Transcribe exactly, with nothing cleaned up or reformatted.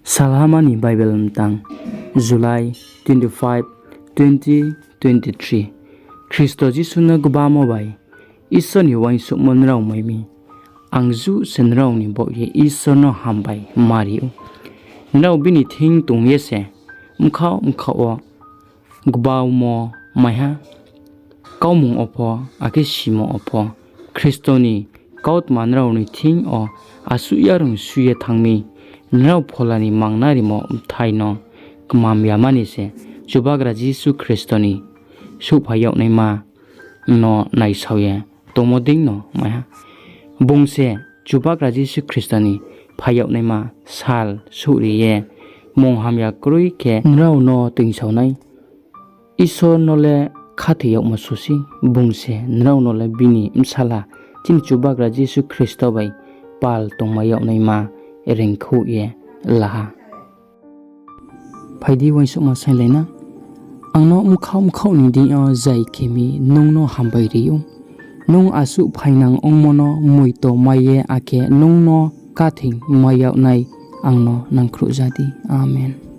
Salhama ni Bible mtang, July twenty-five, twenty twenty-three. Khristo Jisu no gbamo bai Isor ni uaingsouhmo nrao mai mi. Ang juh se nrao ni baoh ye Isor no hambai ma ri ou. Nrao bini thing tong ye se bkhaoh bkhaoh wo gbamo mai ha. Kaumung wo pho, akhe simo wo pho, Khristo ni kautma nrao ni thing yo asuh yarung sui ye thanng mi, nrao Phola ni mangnarimo bthai no kmam yama ni se Chubagra Jisu Khristo ni souhphai yag naima no naisao ye tongmo deino mai ha. Bung se Chubagra Jisu Khristo ni phai yag naima sal souhri ye munghamya kroi khe nrao no toingsao nai. Isor no le khathoi yagmo só sei, bung se nrao no le bini Bsala, chini Chubagra Jisu Khristo bai pal tongmai yag naima reingkhouh ye la ha. Phai di, uaingsouhma sainglai na. Ang no bkhaoh bkhaoh ni deing yo zai khe mi nung no hambai ri ou. Nung asuh phainang ongmo no moito mai ye, akhe nung no khathoi mai yag nai ang no nangkhruhja di. Amen.